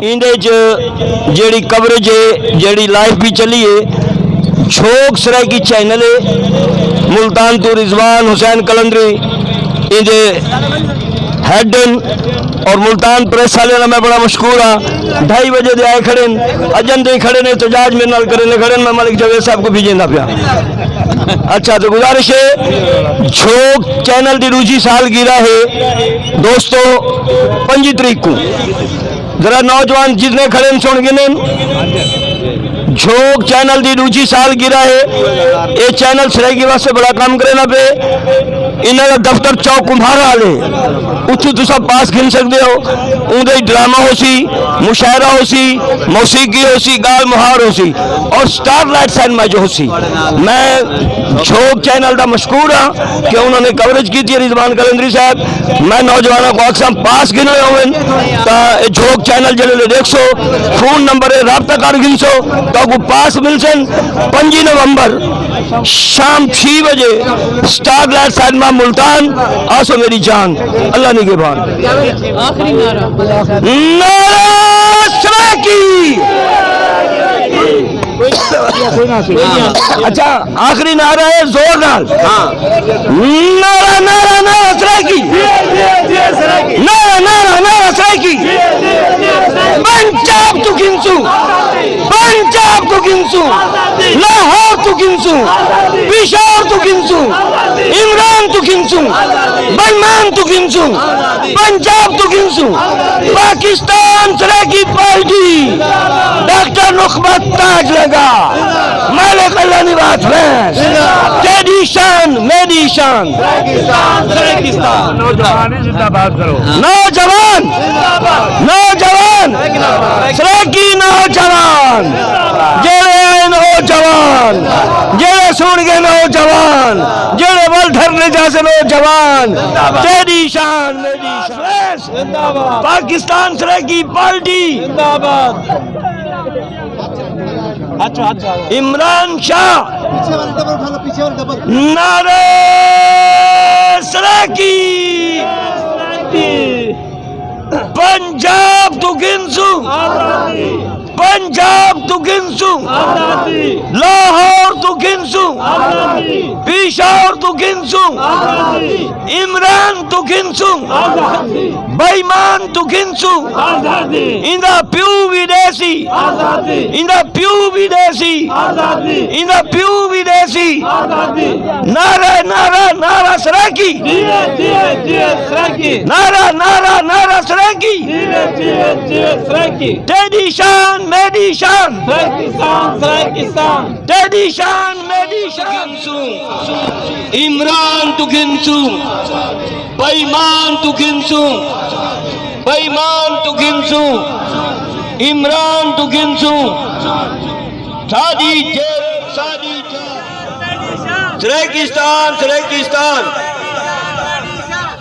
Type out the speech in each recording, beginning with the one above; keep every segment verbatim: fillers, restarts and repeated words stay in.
ایندے اچ جیڑھی کوریج ہے، جیڑھی لائیو بھی چلی ہے، جھوک سرائیکی چینل ہے، ملتان توں رضوان حسین قلندری ایندے ہیڈ ہن، اور ملتان پریس والے نال میں بڑا مشکور ہاں۔ ڈھائی وجے دے آئے کھڑے ہن، اجن دے کھڑے نے، احتجاج میرے نال کرے نے کھڑے نے، میں ملک جاوید صاحب کو بھی جیندا پیا۔ اچھا، تو گزارش ہے، جھوک چینل دی ݙوجھی سالگرہ ہے دوستو، پنجی تاریخ کو۔ ذرا نوجوان جتنے کھڑے ہن سݨ گھنن۔ جھوک چینل دی ݙوجھی سالگرہ ہے۔ اے چینل سرائیکی واسطے بڑا کم کریندا پئے۔ انہاں دا دفتر چوک کمبھارا والے، اتھوں تساں پاس گھن سڳدے ہو۔ اوندے وچ ڈرامہ ہوسی، مشاعرہ ہوسی، موسیقی ہوسی، ڳالھ مہاڑ ہوسی، اور سٹار لائٹ سینما جو ہوسی۔ میں جھوک چینل دا مشکور ہاں کہ انہاں نے کوریج کیتی ہے، رضوان قلندری صاحب۔ میں نوجواناں کو آکھساں پاس گھن ہوئے ہوون تاں اے جھوک چینل جلے ݙیکھسو، فون نمبر ہے، رابطہ کر گھنسو، تہاکوں پاس ملسن۔ پنجی نومبر شام چھی وجے سٹار لائٹ سینما ملتان، آسو میری جان۔ اللہ نگہبان۔ نعرہ سرائیکی۔ اچھا، آخری نعرہ ہے زور نال۔ ہاں۔ نعرہ، نعرہ، نعرہ سرائیکی۔ نعرہ، نعرہ، نعرہ سرائیکی۔ پنجاب توں گھنسوں، پنجاب توں گھنسوں، لاہور توں گھنسوں، پشاور توں گھنسوں، عمران توں گھنسوں، بےمان توں گھنسوں، پنجاب توں گھنسوں، پاکستان سرائیکی پارٹی، ڈاکٹر نخبت تاج لگا، مالک اللہ نواز فیض، تیری شان، میری شان۔ پاکستان، سرائیکستان۔ نوجوان زندہ باد کرو۔ نوجوان، نوجوان، سرائیکی نوجوان، جیڑھے آئے نوجوان، جیڑھے سݨ ڳئے نوجوان، جیڑھے ول ڈھرنے جاسے نوجوان، تیری شان، میری شان۔ زندہ باد۔ پاکستان سرائیکی پارٹی۔ زندہ باد۔ اچھا، اچھا۔ عمران شاہ۔ پیچھے والے ڈبل اٹھا لو، پیچھے والے ڈبل۔ نعرہ سرائیکی۔ پنجاب توں گھنسوں۔ آزادی۔ پنجاب توں گھنسوں۔ آزادی۔ لاہور توں گھنسوں۔ آزادی۔ پشاور توں گھنسوں۔ آزادی۔ عمران توں گھنسوں۔ آزادی۔ بےمان توں گھنسوں۔ آزادی۔ ایندا پیو وی ݙیسی۔ آزادی۔ ایندا پیو وی ݙیسی۔ آزادی۔ ایندا پیو وی ݙیسی۔ آزادی۔ نعرہ، نعرہ، نعرہ سرائیکی۔ جیوے، جیوے، جیوے سرائیکی۔ نعرہ، نعرہ، نعرہ سرائیکی۔ جیوے، جیوے، جیوے سرائیکی۔ تیݙی شان، میݙی شان۔ سرائیکستان، سرائیکستان۔ تیݙی شان، میݙی شان۔ عمران توں گھنسوں، بےمان توں گھنسوں، بےمان توں گھنسوں، عمران توں گھنسوں۔ ساݙی جیت، ساݙی جان۔ سرائیکستان، سرائیکستان۔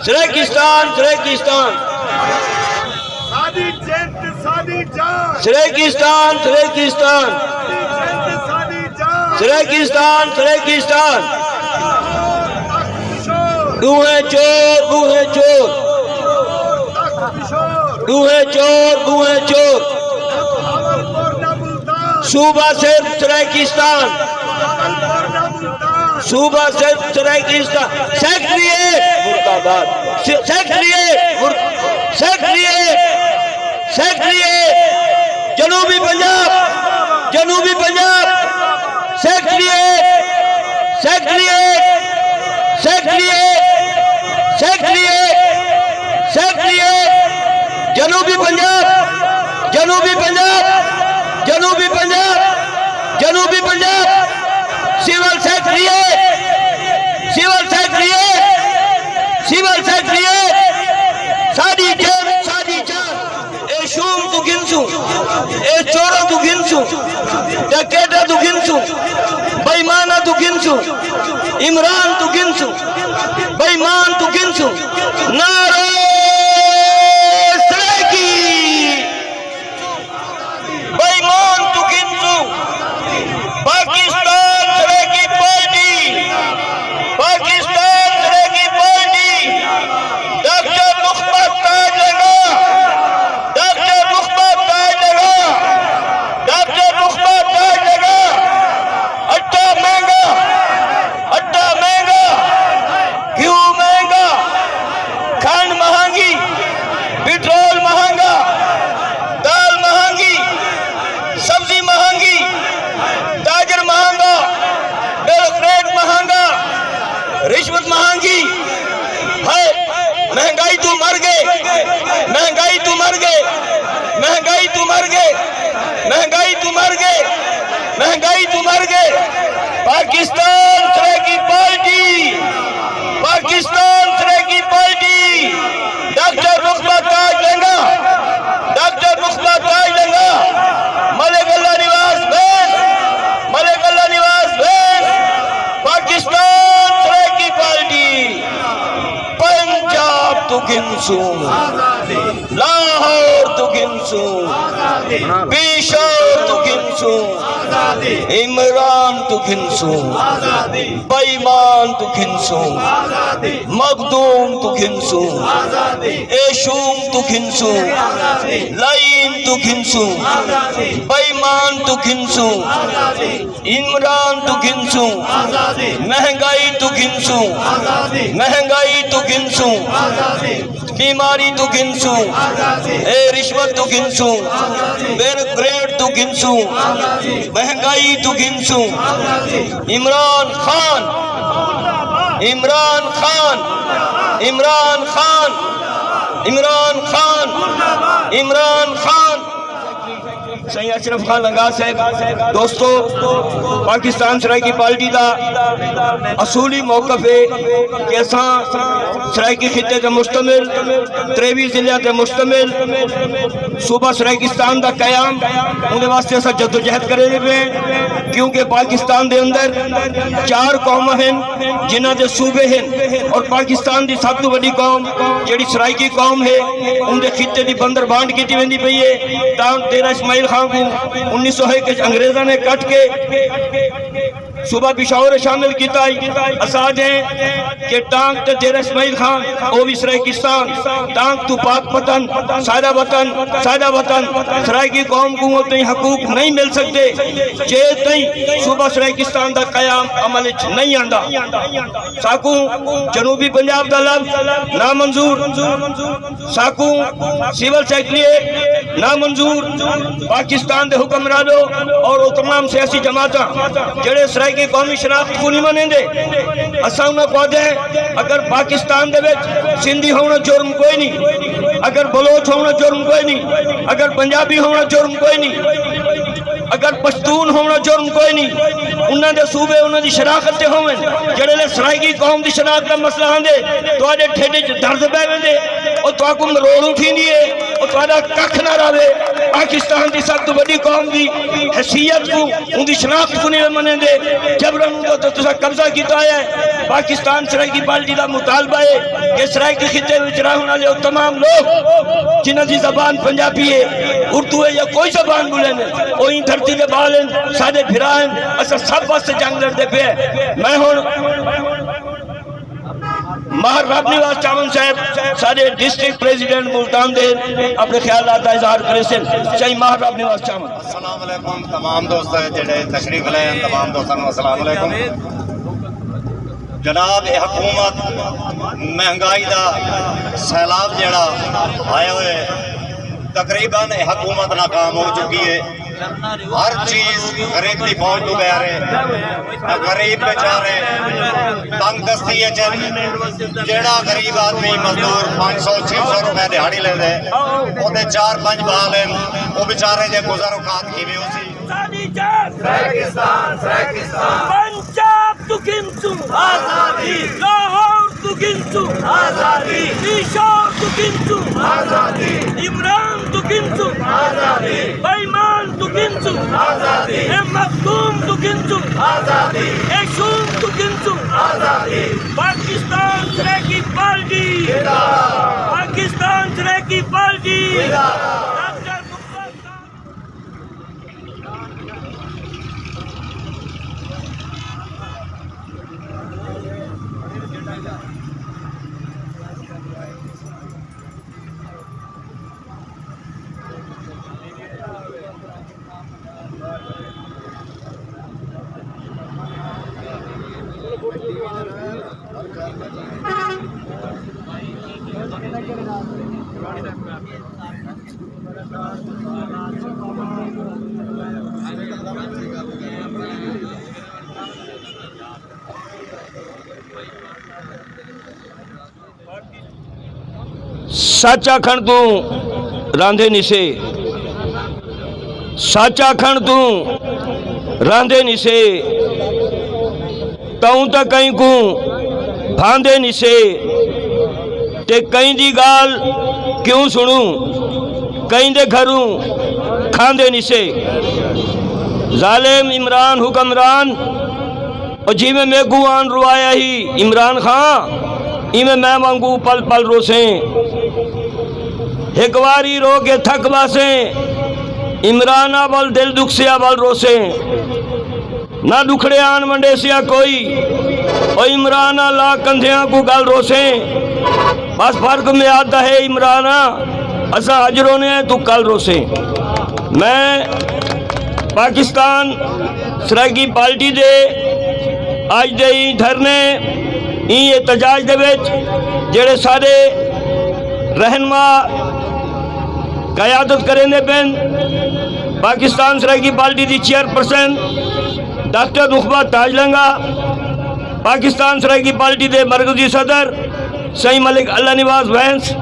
سرائیکستان، سرائیکستان۔ ساݙی جیت، ساݙی جان۔ سرائیکستان، سرائیکستان۔ سرائیکستان، سرائیکستان۔ ݙوہیں چور، ݙوہیں چور۔ ݙوہیں چور، ݙوہیں چور۔ صوبہ صرف سرائیکستان۔ صوبہ صرف سرائیکستان۔ سیکرٹریٹ مردہ باد۔ س-، سیکرٹریٹ مر-، سیکرٹریٹ، سیکرٹریٹ، جنوبی پنجاب، جنوبی Punjab, secretariat, secretariat, secretariat, secretariat, secretariat, جنوبی پنجاب، جنوبی پنجاب، جنوبی پنجاب، جنوبی پنجاب، سول سیکرٹریٹ، سول سیکرٹریٹ، سول سیکرٹریٹ، ساݙی جیت، ساݙی جان۔ اے شوم توں گھنسوں، اے چوراں توں گھنسوں، ڈکیٹاں توں گھنسوں، بےایماناں توں گھنسوں، عمران توں گھنسوں، بےایمان توں گھنسوں۔ نعرہ سرائیکی۔ بےایمان توں گھنسوں۔ پاکستان سرائیکی پارٹی، پاکستان سرائیکی پارٹی، ڈاکٹر نخبت تاج لگا، ڈاکٹر نخبت تاج مہنگائی توں مر ڳئے، مہنگائی توں مر ڳئے، مہنگائی توں مر ڳئے، مہنگائی توں مر ڳئے، مہنگائی توں مر ڳئے۔ پاکستان سرائیکی پارٹی، پاکستان سرائیکی پارٹی، ڈاکٹر رقبہ تاج لنگا، ڈاکٹر رقبہ تاج لنگا، ملک اللہ نواز ویس، ملک اللہ نواز ویس، پاکستان سرائیکی پارٹی۔ پنجاب توں گھنسوں، لاہور توں گھنسوں، پشاور توں گھنسوں، عمران توں گھنسوں، بے ایمان توں گھنسوں، مخدوم توں گھنسوں، ایشوم توں گھنسوں، لعین توں گھنسوں، بے ایمان توں گھنسوں۔ عمران توں گھنسوں، مہنگائی توں گھنسوں، مہنگائی توں گھنسوں، بیماری توں گھنسوں، اے رشوت توں گھنسوں، بے گریڈ توں گھنسوں، مہنگائی توں گھنسوں۔ عمران خان، عمران خان، عمران خان، عمران خان، عمران خان۔ سائیں اشرف خان لنگا صاحب، دوستو، پاکستان سرائیکی پارٹی دا اصولی موقف ہے کہ اساں سرائیکی خطے تے مشتمل، تریوی ضلع تے مشتمل صوبہ سرائیکستان دا قیام، اوندے واسطے اساں جدوجہد کریندے پئے ہیں، کیونکہ پاکستان دے اندر چار قوماں ہن جنہاں دے صوبے ہن، اور پاکستان دی سب توں وݙی قوم جیڑھی سرائیکی قوم ہے، اوندے خطے دی بندربھانٹ کیتی ویندی پئی ہے۔ تاں ڈیرہ اسماعیل خان کوں انیس سو ہک وچ انگریزاں نے کٹ کے صوبہ پشاور شامل کیتا ہئی۔ اساں آہدے ہیں کہ ٹانک تے ڈیرہ اسماعیل خان، او وی سرائیکستان، ٹانک توں پاک پتن، ساݙا وطن، ساݙا وطن، سرائیکی قوم کوں اوتیں حقوق نہیں مل سڳدے، جے تئیں صوبہ سرائیکستان دا قیام عمل وچ نہیں آندا۔ ساکوں جنوبی پنجاب دا لفظ نامنظور، ساکوں سول سیکریٹریٹ نامنظور، پاکستان دے حکمرانوں اور او تمام سیاسی جماعتاں جڑے سرائیکی قومی شناخت کوں نہیں منیندے، اساں انہاں کوں آہدے ہیں، اگر پاکستان دے وچ سندھی ہونا جرم کوئی نہیں، اگر بلوچ ہونا جرم کوئی نہیں، اگر پنجابی ہونا جرم کوئی نہیں، اگر پشتون ہونا جرم کوئی نہیں، انہاں دے صوبے انہاں دی شناخت تے ہوون، جڑے لے سرائیکی قوم دی شناخت دا مسئلہ آندے، تہاݙے ڈھڈ وچ درد پے ویندے، او تہاکوں مروڑ اٹھیندی ہے، او تہاݙا ککھ نہ رہوے۔ پاکستان دی سب توں وݙی قوم دی حیثیت کوں، اوندی شناخت کوں نہیں منیندے، جبراً اوندے تے تساں قبضہ کیتا ہے۔ پاکستان سرائیکی پارٹی دا مطالبہ ہے کہ سرائیکی خطے وچ رہݨ والے او تمام لوگ جنہاں دی زبان پنجابی ہے، اردو ہے یا کوئی زبان ٻولن، او ایں دھرتی دے ٻال ہن، ساݙے بھرا ہن، اساں سب واسطے جنگ لڑدے پئے ہیں۔ میں ہݨ ماہر رب نواز چاون صاحب، ساݙے ڈسٹرکٹ پریزیڈنٹ ملتان دے، اپݨے خیالات دا اظہار کریسن۔ سائیں ماہر رب نواز چاون۔ السلام علیکم، تمام دوست جڑے تشریف لے ہیں، تمام دوستاں نوں السلام علیکم۔ جناب، یہ حکومت مہنگائی دا سیلاب جڑا آیا ہوئے، تقریباً یہ حکومت ناکام ہو چکی ہے۔ ہر چیز غریب دی پہنچ توں باہر ہے۔ نہ غریب بیچارے تنگ دستی اچ ہن۔ جیڑھا غریب آدمی مزدور پنج سو چھ سو روپے دیہاڑی لیندے، اوندے چار پنج ٻال ہن، او بیچارے دے گزر اوقات کیویں ہوسی؟ ساݙی جان سرائیکستان، سرائیکستان۔ پنجاب توں گھنسوں آزادی، لاہور توں گھنسوں آزادی، پشاور توں گھنسوں آزادی، عمران توں گھنسوں آزادی، بے ایمان توں گھنسوں آزادی، اے مخدوم توں گھنسوں آزادی، اے شوم توں گھنسوں آزادی۔ پاکستان سرائیکی پارٹی زندہ باد۔ پاکستان سرائیکی پارٹی زندہ باد۔ ڈاکٹر مختار صاحب۔ سچ آکھݨ توں راندھے نسے، سچ آکھݨ توں راندھے نسے، توں تاں کہیں کوں بھاندے نسے، تے کہیں دی ڳالھ کیوں سݨوں، کہیں دے گھروں کھاندے نسے۔ ظالم عمران حکمران، او جیویں میکوں آن روایا ہی عمران خان، ایویں میں وانگوں پل پل روسیں۔ ہک واری رو کے تھک واسیں، عمران ول دل ݙکھسیا ول روسیں۔ نہ ݙکھڑے آن ونڈیسیا کوئی، او عمران لا کندھیاں کوں ڳل روسیں۔ بس فرق میاد دا ہے عمران، اساں اڄ رونے ہیں، توں کل روسیں۔ میں پاکستان سرائیکی پارٹی دے اڄ دے ایں دھرنے، ایں احتجاج دے وچ جڑے سارے رہنما قیادت کریندے پن، پاکستان سرائیکی پارٹی دی چیئرپرسن ڈاکٹر نخبہ تاج لنگا، پاکستان سرائیکی پارٹی دے مرکزی صدر سئیں ملک اللہ نواز وینس،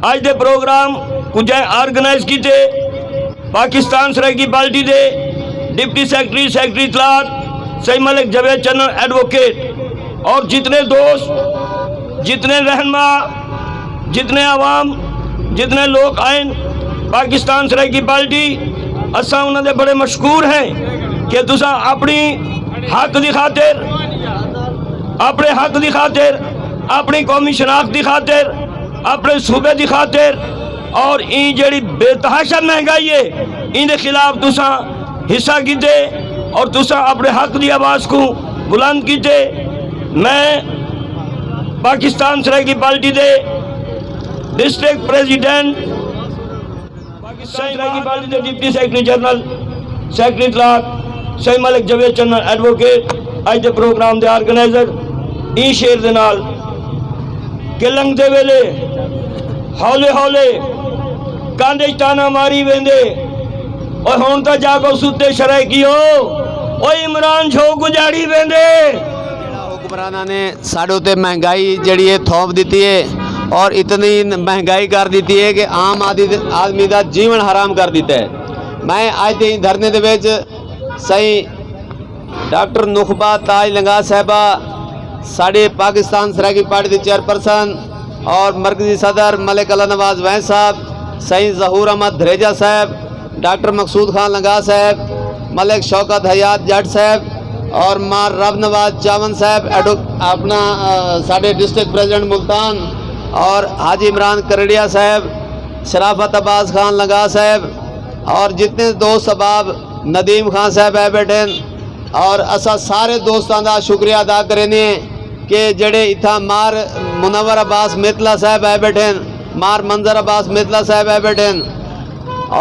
اڄ دے پروگرام کوں جئیں آرگنائز کیتے پاکستان سرائیکی پارٹی دے ڈپٹی سیکرٹری، سیکرٹری اطلاعات سئیں ملک جاوید چنن ایڈووکیٹ اور جتنے دوست، جتنے رہنما، جتنے عوام، جتنے لوگ آئن پاکستان سرائیکی پارٹی، اساں انہاں دے بڑے مشکور ہیں کہ تساں اپݨی حق دی خاطر، اپݨے حق دی خاطر، اپݨی قومی شناخت دی خاطر، اپݨے صوبے دی خاطر اور ایں جڑی بے تحاشا مہنگائی ہے، ایندے خلاف تساں حصہ کیتے اور تساں اپݨے حق دی آواز کوں بلند کیتے۔ میں پاکستان سرائیکی پارٹی دے district president, Pakistan Saraiki party دے ڈپٹی سیکرٹری جنرل، سیکرٹری اطلاعات سئیں ملک جاوید چنن ایڈووکیٹ اڄ دے پروگرام دے آرگنائزر ایں شعر دے نال کہ لنگھدے ویلے ہولے ہولے کندھ اچ تانا ماری ویندے، او ہݨ تاں جاڳو ستے سرائیکیو، او عمران جھوک اجاڑی ویندے۔ جڑا حکمراناں نے ساݙے اتے مہنگائی جڑی ہے تھوپ ݙتی ہے اور اتنی مہنگائی کر ݙتی ہے کہ عام آدمی، آدمی دا جیوݨ حرام کر ݙتا ہے۔ میں اڄ دے ایں دھرنے دے وچ سئیں ڈاکٹر نخبہ تاج لنگا صاحبہ، ساݙے پاکستان سرائیکی پارٹی دی چیئرپرسن اور مرکزی صدر ملک اللہ نواز وینس صاحب، سئیں ظہور احمد دھریجہ صاحب، ڈاکٹر مقصود خان لنگا صاحب، ملک شوکت حیات جٹ صاحب اور ماں رب نواز چاون صاحب، ایڈو-، اپݨا، آ، ساݙے ڈسٹرکٹ پریزیڈنٹ ملتان اور حاجی عمران کرڑیا صاحب، شرافت عباس خان لنگا صاحب اور جتنے دوست احباب، ندیم خان صاحب آئے ٻیٹھن اور اساں سارے دوستاں دا شکریہ ادا کریندے ہیں کہ جڑے اتھاں مار منور عباس میتلا صاحب آئے ٻیٹھن، مار منظر عباس میتلا صاحب آئے ٻیٹھن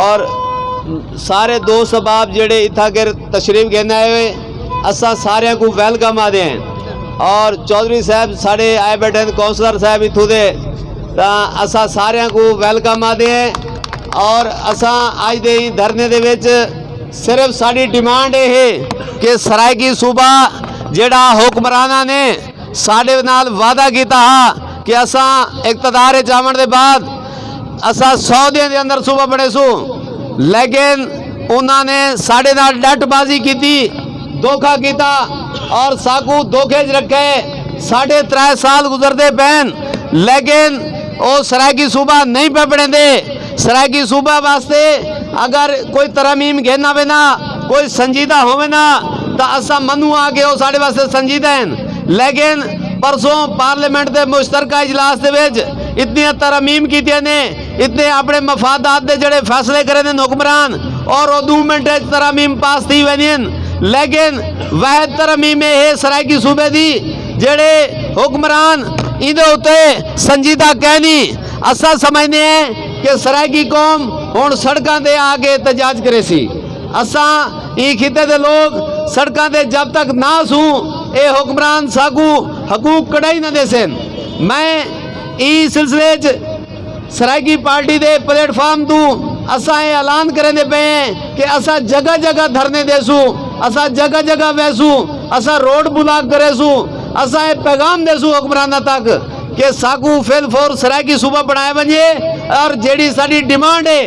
اور سارے دوست احباب جڑے اتھاں گر تشریف گھن آئے ہوئے، اساں ساریاں کوں ویلکم آہدے ہیں۔ اور چوہدری صاحب ساݙے آئے ٻیٹھن، کونسلر صاحب اتھوں دے، تاں اساں ساریاں کوں ویلکم آہدے ہیں۔ اور اساں اڄ دے ایں دھرنے دے وچ صرف ساݙی ڈیمانڈ اے ہے کہ سرائیکی صوبہ جڑا حکمراناں نے ساݙے نال وعدہ کیتا ہا کہ اساں اقتدار اچ آوݨ دے بعد اساں سو ݙینھ دے اندر صوبہ بݨیسوں، لیکن انہاں نے ساݙے نال ڈٹ بازی کیتی، دھوکا کیتا اور ساکوں دھوکے اچ رکھے۔ ساݙے ترے سال گزردے پئن، لیکن او سرائیکی صوبہ نہیں پئے بݨیندے۔ سرائیکی صوبہ واسطے اگر کوئی ترامیم گھن آوے نا، کوئی سنجیدہ ہووے نا، تاں اساں منوں آ کے او ساݙے واسطے سنجیدہ ہن۔ لیکن پرسوں پارلیمنٹ دے مشترکہ اجلاس دے وچ اتنیاں ترامیم کیتیاں نے، اتنے اپݨے مفادات دے جڑے فیصلے کریندن حکمران، اور او ݙو منٹ اچ ترامیم پاس تھی ویندین۔ لیکن واحد ترامیم اے ہے سرائیکی صوبے دی، جڑے حکمران ایندے اتے سنجیدہ کینی۔ اساں سمجھدے ہیں کہ سرائیکی قوم ہݨ سڑکاں تے آ کے احتجاج کریسی۔ اساں ایں خطے دے لوگ سڑکاں تے جب تک نہ اسوں، اے حکمران ساکوں حقوق کݙاہیں نہ ݙیسن۔ میں ایں سلسلے اچ سرائیکی پارٹی دے پلیٹ فارم توں اساں اے اعلان کریندے پئے ہیں کہ اساں جگہ جگہ دھرنے ݙیسوں، اساں جگہ جگہ ویسوں، اساں روڈ بلاک کریسوں، اساں اے پیغام ݙیسوں حکمراناں تک کہ ساکوں فی الفور سرائیکی صوبہ بݨایا ونڄے، اور جیڑھی ساݙی ڈیمانڈ ہے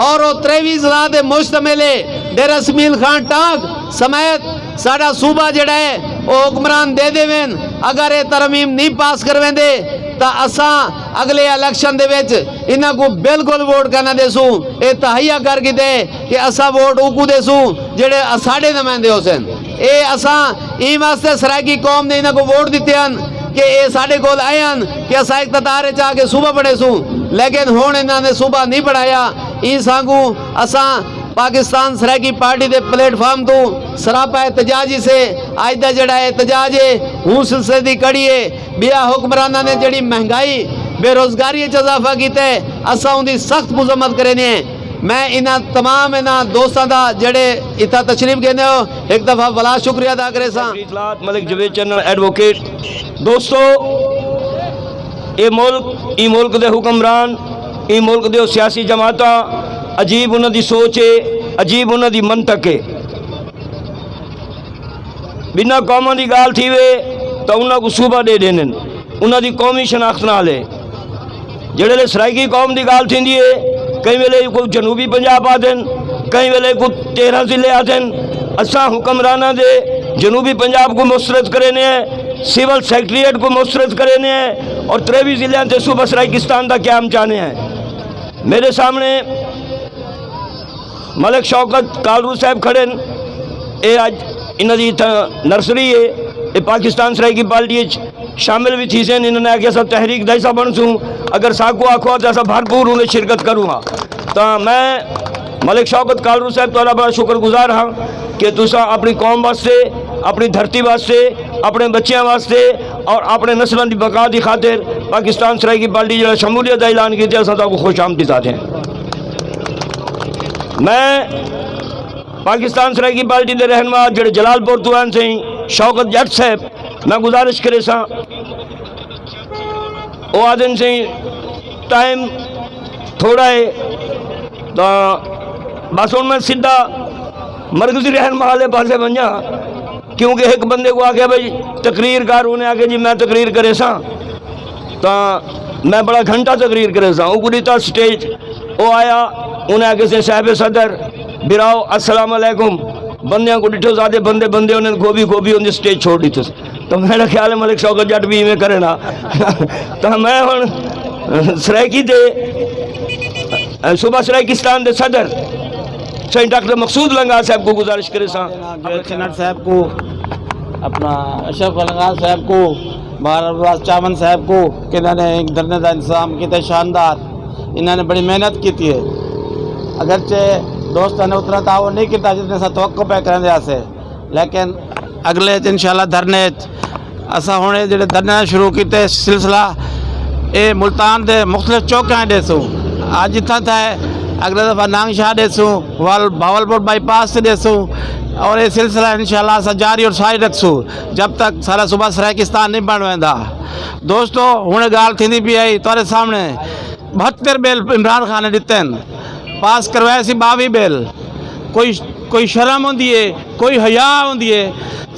اور او تریوی اضلاع تے مشتمل ہے، ڈیرہ اسماعیل خان ٹانک سمیت ساݙا صوبہ جیڑھا ہے او حکمران دے ݙیون۔ اگر اے ترمیم نہیں پاس کرویندے تاں اساں اڳلے الیکشن دے وچ انہاں کوں بالکل ووٹ کائنا ݙیسوں۔ اے تہیہ کر گھدے کہ اساں ووٹ اوکوں ݙیسوں جیڑھے اساݙے نمائندے ہوسن۔ اے اساں ایں واسطے سرائیکی قوم نے انہاں کوں ووٹ ݙتے ہن کہ اے ساݙے کول آئے ہن کہ اساں اقتدار اچ آ کے صوبہ بݨیسوں، لیکن ہݨ انہاں نے صوبہ نہیں بݨایا۔ ایں سانگوں اساں پاکستان سرائیکی پارٹی دے پلیٹ فارم توں سراپا احتجاج ہیسے۔ اڄ دا جیڑھا احتجاج ہے، ہوں سلسلے دی کڑی ہے۔ ٻیا حکمراناں نے جیڑھی مہنگائی، بے روزگاری اچ اضافہ کیتا ہے، اساں اوندی سخت مذمت کریندے ہیں۔ میں انہاں تمام انہاں دوستاں دا جیڑھے اتھاں تشریف گھندے ہو، ہک دفعہ ولا شکریہ ادا کریساں۔ اطلاعات ملک جاوید چنڑ، ایڈووکیٹ۔ دوستو، اے ملک، ایں ملک دے حکمران، ایں ملک دے او سیاسی جماعتاں، عجیب انہاں دی سوچ ہے، عجیب انہاں دی منطق ہے۔ ٻنہاں قوماں دی ڳالھ تھیوے تاں انہاں کوں صوبہ ݙے ݙیندن، انہاں دی قومی شناخت نال ہے۔ جیڑھے ویلے سرائیکی قوم دی ڳالھ تھیندی ہے، کئی ویلے کوں جنوبی پنجاب آہدن، کئی ویلے کوں تیرھاں ضلع آہدن۔ اساں حکمراناں دے جنوبی پنجاب کوں مسترد کریندے ہیں، سول سیکرٹریٹ کوں مسترد کریندے ہیں اور تریوی ضلعاں تے صوبہ سرائیکستان دا قیام چاہندے ہیں۔ میݙے سامݨے ملک شوکت کالرو صاحب کھڑے ہن۔ اے اڄ انہاں دی اتھاں نرسری ہے، اے پاکستان سرائیکی پارٹی اچ شامل وی تھیسن۔ انہاں نے آکھیا اساں تحریک دا حصہ بݨسوں، اگر ساکوں آکھو تاں اساں بھرپور اوندے شرکت کروں ہاں۔ تاں میں ملک شوکت کالرو صاحب تہاݙا بڑا شکر گزار ہاں کہ تساں اپݨی قوم واسطے، اپݨی دھرتی واسطے، اپݨے ٻچیاں واسطے اور اپݨے نسلاں دی بقا دی خاطر پاکستان سرائیکی پارٹی جیڑھا شمولیت دا اعلان کیتے، اساں تہاکوں خوش آمدید آہدے ہیں۔ میں پاکستان سرائیکی پارٹی دے رہنما جیڑھے جلال پور توں آئن سئیں شوکت جٹ صاحب، میں گزارش کریساں، او آہدن سئیں ٹائم تھوڑا ہے، تاں بس ہݨ میں سدھا مرکزی رہنما آلے پاسے ونڄاں، کیونکہ ہک بندے کوں آکھیا بھئی تقریر کر، انہیں آکھیا جی میں تقریر کریساں، تاں میں بڑا گھنٹہ تقریر کریساں۔ اونکوں ݙتا سٹیج، او آیا، انہیں آکھیا سئیں صاحب صدر، بھراؤ السلام علیکم، بندیاں کوں ݙٹھو، زیادہ بندے بندے انہیں گوبھی گوبھی انہیں سٹیج چھوڑ ݙتی۔ تاں میݙا خیال ہے ملک شوکت جٹ وی ایویں کرن ہا۔ تاں میں ہݨ سرائیکی دے، صوبہ سرائیکستان دے صدر سئیں ڈاکٹر مقصود لنگاہ صاحب کوں گزارش کریساں۔ جاوید چنڑ صاحب کوں، اپݨا اشرف لنگاہ صاحب کوں، بہار عباس چاون صاحب کوں کہ انہاں نے ہک دھرنے دا انتظام کیتا شاندار۔ انہاں نے بڑی محنت کیتی ہے۔ اگرچہ دوستاں نے اتنا تعاون نہیں کیتا جتنا اساں توقع پئے کریندے ہاسے، لیکن اڳلے اچ انشاءاللہ دھرنے اچ اساں ہݨ اے جیڑھے دھرنے شروع کیتے سلسلہ، اے ملتان دے مختلف چوکاں ݙیسوں۔ اڄ اتھاں تھئے، اڳلے دفعہ نانگ شاہ ݙیسوں، ول بہاولپور بائی پاس تے ݙیسوں، اور اے سلسلہ انشاءاللہ اساں جاری اور ساری رکھسوں جب تک سارا صوبہ سرائیکستان نہیں بݨ ویندا۔ دوستو، ہݨ ڳالھ تھیندی پئی ہئی تہاݙے سامݨے، بہتر بل عمران خان نے ݙتے ہن، پاس کروائے سی ٻاویہہ بل۔ کوئی، کوئی شرم ہوندی ہے، کوئی حیا ہوندی ہے؟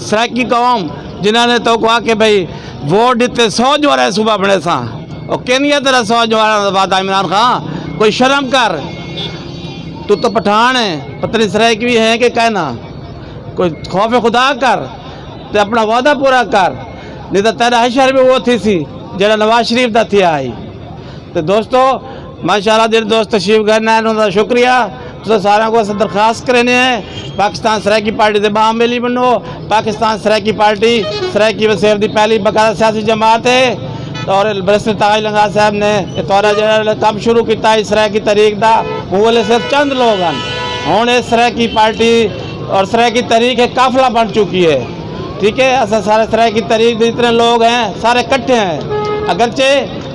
سرائیکی قوم جنہاں نے تہاکوں آکھے بھئی ووٹ ݙتے سو جوارا صوبہ بݨیساں، او کینیا تیرا سو جوارا دا وعدہ عمران خان؟ کوئی شرم کر، تو تو پٹھان ہے، پتہ نہیں سرائیکی بھی ہے کہ کائنا۔ کوئی خوف خدا کر تے اپݨا وعدہ پورا کر، نہیں تاں تیݙا حشر بھی وہ تھیسی جیڑھا نواز شریف دا تھیا ہئی۔ تے دوستو، ماشاءاللہ جیڑھے دوست تشریف گھن آئے انہاں دا شکریہ۔ تساں ساریاں کوں اساں درخواست کریندے ہیں، پاکستان سرائیکی پارٹی دے ٻانہہ ٻیلی بݨو۔ پاکستان سرائیکی پارٹی سرائیکی وسیب دی پہلی باقاعدہ سیاسی جماعت ہے، اور برسٹر تاج لنگاہ صاحب نے اے تہاݙا جیڑھا کم شروع کیتا ہے سرائیکی تحریک دا، اوں ویلے صرف چند لوگ ہن، ہݨ اے سرائیکی پارٹی اور سرائیکی تحریک ہک قافلہ بݨ چکی ہے۔ ٹھیک ہے، اساں سارے سرائیکی تحریک دے جتنے لوگ ہیں، سارے اکٹھے ہیں۔ اگرچہ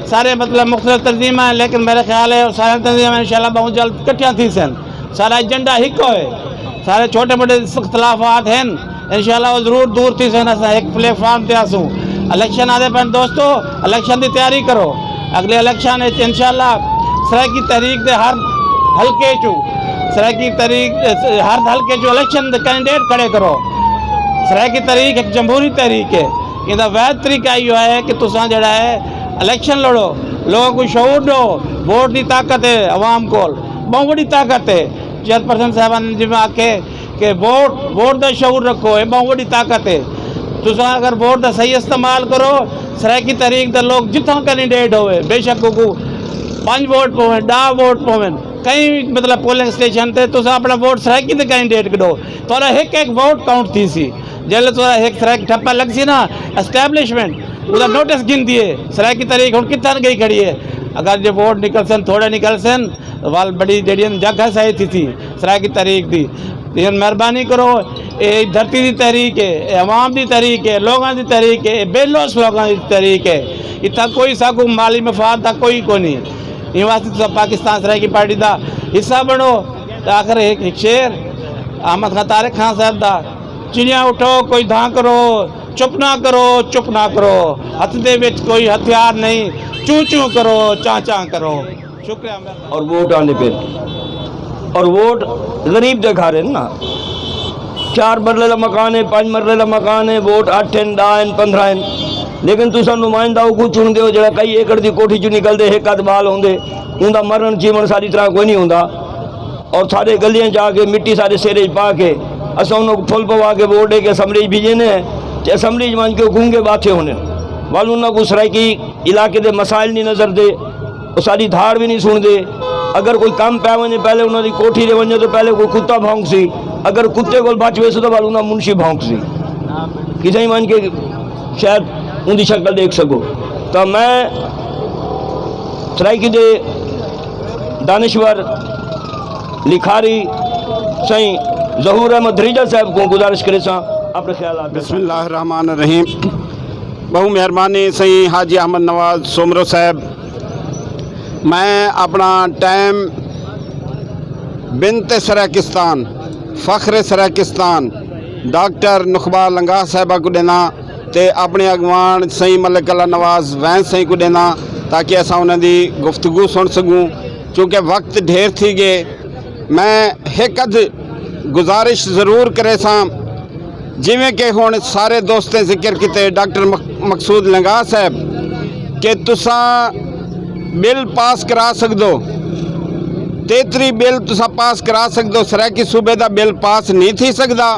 سارے، مطلب، مختلف تنظیماں ہیں، لیکن میرے خیال ہے، اور سارے تنظیماں انشاءاللہ بہت جلد اکٹھیاں تھیسن۔ سارا ایجنڈا ہک ہوئے، سارے چھوٹے موٹے اختلافات ہیں، انشاءاللہ وہ ضرور دور تھیسن۔ اساں ہک پلیٹ فارم تے آسوں۔ الیکشن آندے پئن دوستو، الیکشن دی تیاری کرو۔ اڳلے الیکشن وچ انشاءاللہ سرائیکی تحریک دے ہر حلقے چوں، سرائیکی تحریک، ہر حلقے چوں الیکشن دے کینڈیڈیٹ کھڑے کرو۔ سرائیکی تحریک ہک جمہوری تحریک ہے۔ ایندا واحد طریقہ ایہو ہے کہ تساں جیڑھا ہے الیکشن لڑو، لوگوں کو شعور ڈو، ووٹ دی طاقت ہے عوام کول، بہوں وڈی طاقت ہے۔ چیئرپرسن صاحبان نے جیویں آکھے کہ ووٹ، ووٹ دا شعور رکھو، اے بہوں وڈی طاقت ہے۔ تساں اگر ووٹ دا صحیح استعمال کرو، سرائیکی تحریک دا لوگ جتھاں کینڈیڈیٹ ہوئے، بے شک اوکوں پنج ووٹ پوون، ݙاہ ووٹ پوون، کہیں مطلب پولنگ اسٹیشن تے تساں اپݨا ووٹ سرائیکی دے کینڈیڈیٹ کوں ݙو، تہاݙا ہک ہک ووٹ کاؤنٹ تھیسی۔ جیلے تہاݙا ہک سرائیکی ٹھپا لڳسی نا، اسٹیبلشمنٹ اوہدا نوٹس گھندی ہے، سرائیکی تحریک ہݨ کتھاں ڳئی کھڑی ہے۔ اگر جے ووٹ نکلسن، تھوڑے نکلسن، ول بڑی جیڑھی ہے جڳ ہے صحیح تھیسی سرائیکی تحریک دی۔ تے ہݨ مہربانی کرو، اے دھرتی دی تحریک ہے، اے عوام دی تحریک ہے، لوگاں دی تحریک ہے، اے بے لوث لوگاں دی تحریک ہے۔ اتھاں کوئی ساکوں مالی مفاد دا کوئی کونی۔ ایں واسطے تساں پاکستان سرائیکی پارٹی دا حصہ بݨو۔ تے آخر ہک، ہک شعر احمد خان، طارق خان صاحب دا، چڑیاں اٹھو کوئی دھاں کرو، چپ نہ کرو، چپ نہ کرو، ہتھ دے وچ کوئی ہتھیار نہیں، چوں چوں کرو، چاں چاں کرو۔ شکریہ۔ اور ووٹ آندے پئے، اور ووٹ غریب دے گھر ہن نا۔ چار مرلے دا مکان ہے، پنج مرلے دا مکان ہے، ووٹ اٹھ ہن، ݙاہ ہن، پندرہ ہن، لیکن تساں نمائندہ اوکوں چݨدے ہو جیڑھا کئی ایکڑ دی کوٹھی چوں نکلدے، ہک ادھ ٻال ہوندے، اوندا مرݨ جیوݨ ساݙی طرح کوئی نہیں ہوندا۔ اور سارے گلیاں جا کے مٹی سارے سرے پا کے اساں انہاں کوں پھل پوا کے ووٹ ݙے کے اسمبلی بھیجے نے، تے اسمبلی وچ ونڄ کے گونگے ٻاتھے ہوندے۔ ول انہاں کوں سرائیکی علاقے دے مسائل نہیں نظر دے، او ساݙی دھاڑ وی نہیں سݨدے۔ اگر کوئی کم پیا ونڄے، پہلے انہاں دی کوٹھی تے ونڄو تو پہلے کوئی کتا بھونکسی، اگر کتے کول بچ ویسو تو ول انہاں منشی بھونکسی۔ کتھائیں ونڄ کے شاید اوندی شکل ݙیکھ سڳو۔ تاں میں سرائیکی دے دانشور لکھاری سائیں ظہور احمد دھریجہ صاحب کوں گزارش کریساں اپݨے خیالات۔ بسم اللہ الرحمن الرحیم۔ ٻہوں مہربانی سائیں حاجی احمد نواز سومرو صاحب، میں اپݨا ٹائم بنت سرائیکستان، فخر سرائیکستان، ڈاکٹر نخبہ لنگاہ صاحبہ کوں ݙینداں تے اپݨے اڳواݨ سئیں ملک اللہ نواز وینس سئیں کوں ݙینداں، تاکہ اساں انہاں دی گفتگو سݨ سڳوں، چونکہ وقت ڈھیر تھی ڳئے۔ میں ہک ادھ گزارش ضرور کریساں، جیویں کہ ہݨ سارے دوستیں ذکر کیتے، ڈاکٹر مق-، مقصود لنگاہ صاحب، کہ تساں بل پاس کرا سڳدو، تیتری بل تساں پاس کرا سڳدو، سرائیکی صوبے دا بل پاس نہیں تھی سڳدا۔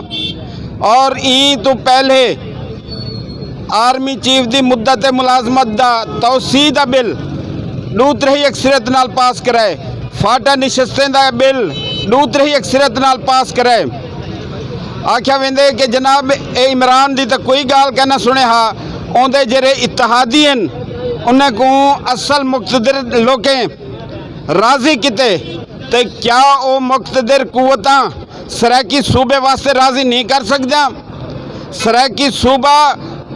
اور ایں توں پہلے آرمی چیف دی مدت ملازمت دا توسیع دا بل ݙو تریہی اکثریت نال پاس کرائے، فاٹا نشستیں دا بل ݙو تریہی اکثریت نال پاس کرائے۔ آکھیا ویندے کہ جناب، اے عمران دی تاں کوئی ڳالھ کائنا سݨے ہا، اوندے جیڑھے اتحادی ہن، انہیں کوں اصل مقتدر لوکیں راضی کیتے، تے کیا او مقتدر قوتاں سرائیکی صوبے واسطے راضی نہیں کر سڳدیاں؟ سرائیکی صوبہ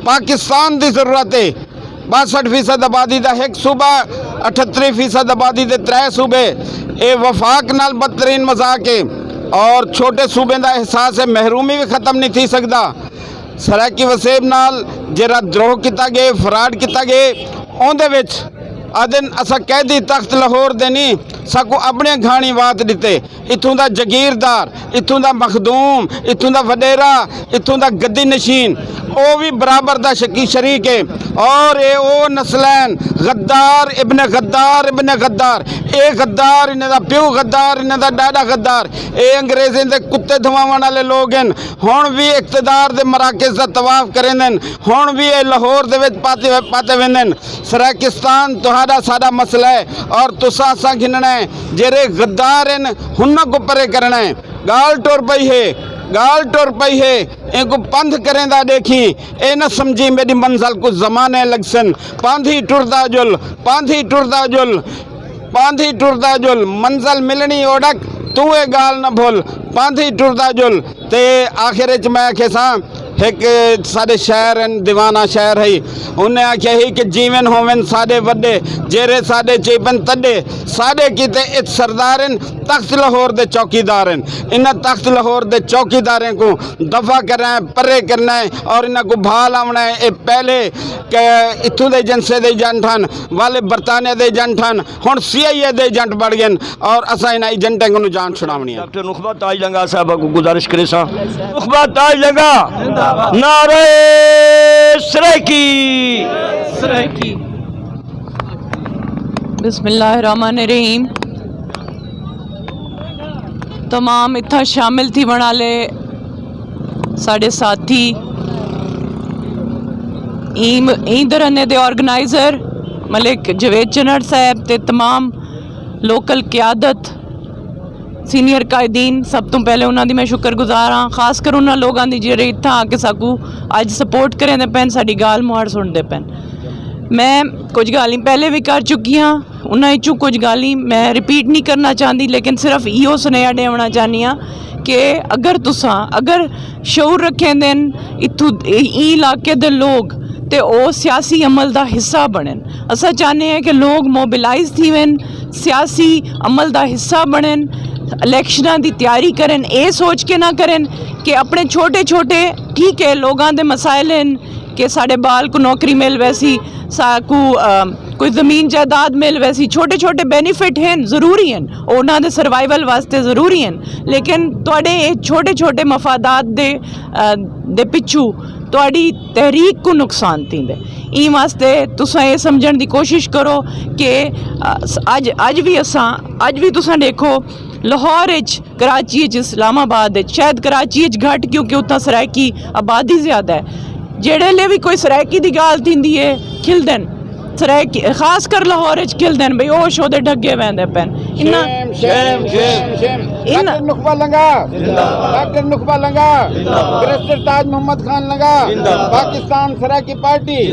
پاکستان دی ضرورت ہے۔ باسٹھ فیصد آبادی دا ہک صوبہ، اٹھتری فیصد آبادی دے ترے صوبے، اے وفاق نال بدترین مذاق ہے اور چھوٹے صوبیاں دا احساس محرومی وی ختم نہیں تھی سڳدا۔ سرائیکی وسیب نال جیڑھا دروہ کیتا ڳئے، فراڈ کیتا ڳئے، اوندے وچ آہدن اساں قیدی تخت لاہور دے نی، ساکوں اپݨے گھاݨی وات ݙتے۔ اتھوں دا جگیردار، اتھوں دا مخدوم، اتھوں دا وݙیرا، اتھوں دا گدی نشین، او وی برابر دا شکی شریک ہے۔ اور اے او نسلین، غدار ابن غدار ابن غدار، اے غدار، انہاں دا پیو غدار، انہاں دا ݙاݙا غدار، اے انگریزیں دے کتے دھواوݨ والے لوگ ہن۔ ہݨ وی اقتدار دے مراکز دا طواف کریندن، ہݨ وی اے لاہور دے وچ پاتے، پاتے ویندن۔ سرائیکستان تہاݙا ساݙا مسئلہ ہے اور تساں اساں گھنݨا ہے۔ جیڑھے غدار ہن، انہاں کوں پرے کرݨا ہے۔ ڳالھ ٹر پئی ہے، ڳالھ ٹر پئی ہے، اینکوں پندھ کریندا ݙیکھیں، اے نہ سمجھیں میݙی منزل کوں زمانے لڳسن۔ پاندھی ٹردا جل، پاندھی ٹردا جل، پاندھی ٹردا جل، منزل ملݨی اوݙک، توں اے ڳالھ نہ بھل، پاندھی ٹردا جل۔ تے آخر اچ میں آکھیساں، ہک ساݙے شاعر ہن، دیوانہ شاعر ہئی، انہیں آکھیا ہئی کہ جیون ہوون ساݙے وݙے، جیڑھے ساݙے چیپن تݙے، ساݙے کیتے اچ سردار ہن، تخت لاہور دے چوکیدار ہن۔ انہاں تخت لاہور دے چوکیداریں کوں دفع کرݨا ہے، پرے کرݨا ہے اور انہاں کوں بھال آوݨا ہے۔ اے پہلے کہ اتھوں دے ایجنسے دے ایجنٹ ہن، والے برطانیہ دے ایجنٹ ہن، ہݨ سی آئی اے دے ایجنٹ بݨ ڳئن اور اساں انہاں ایجنٹیں کنوں جان چھڑاوݨی ہے۔ ڈاکٹر نخبہ تاج لنگا صاحب کوں گزارش کریساں، نخبہ تاج لنگا، نعرہ سرائیکی۔ سرائیکی۔ بسم اللہ الرحمن الرحیم۔ تمام اتھاں شامل تھیوݨ آلے ساݙے ساتھی، ایں، ایں دھرنے دے آرگنائزر ملک جاوید چنڑ صاحب تے تمام لوکل قیادت، سینئر قائدین، سب توں پہلے انہاں دی میں شکر گزار ہاں، خاص کر انہاں لوگاں دی جیڑھے اتھاں آ کے ساکوں اڄ سپورٹ کریندے پئن، ساݙی ڳالھ مہاڑ سݨدے پئن۔ میں کجھ ڳالھیں پہلے وی کر چکی ہاں، انہاں اچوں کجھ ڳالھیں میں ریپیٹ نہیں کرنا چاہندی، لیکن صرف ایہو سنیہا ݙیوݨا چاہنی ہاں کہ اگر تساں، اگر شعور رکھیندن اتھوں، ایں علاقے دے لوگ، تے او سیاسی عمل دا حصہ بݨن۔ اساں چاہنے ہیں کہ لوگ موبلائز تھیون، سیاسی عمل دا حصہ بݨن، الیکشناں دی تیاری کرن، اے سوچ کے نہ کرن کہ اپݨے چھوٹے چھوٹے، ٹھیک ہے، لوگاں دے مسائل ہن کہ ساݙے ٻال کوں نوکری مل ویسی، ساکوں، آ، کوئی زمین جائیداد مل ویسی، چھوٹے چھوٹے بینیفٹ ہن، ضروری ہن، او انہاں دے سروائیول واسطے ضروری ہن، لیکن تہاݙے اے چھوٹے چھوٹے مفادات دے، آ، دے پچھوں تہاݙی تحریک کوں نقصان تھیندے۔ ایں واسطے تساں اے سمجھݨ دی کوشش کرو کہ، آ، اڄ، اڄ وی اساں، اڄ وی تساں ݙیکھو، لاہور اچ، کراچی اچ، اسلام آباد اچ، شاید کراچی اچ گھٹ، کیونکہ اتھاں سرائیکی آبادی زیادہ ہے۔ جیڑھے لے وی کوئی سرائیکی دی ڳالھ تھیندی ہے، کھلدن۔ سرائیکی، خاص کر لاہور اچ کھلدن، بھئی او شو دے ڈھگے ویندے پئن۔ انہاں شیم، شیم، شیم، شیم۔ انہاں doctor Nakhba Langah, doctor Nakhba Langah, barrister Taj Muhammad Khan Langah, Pakistan Saraiki Party,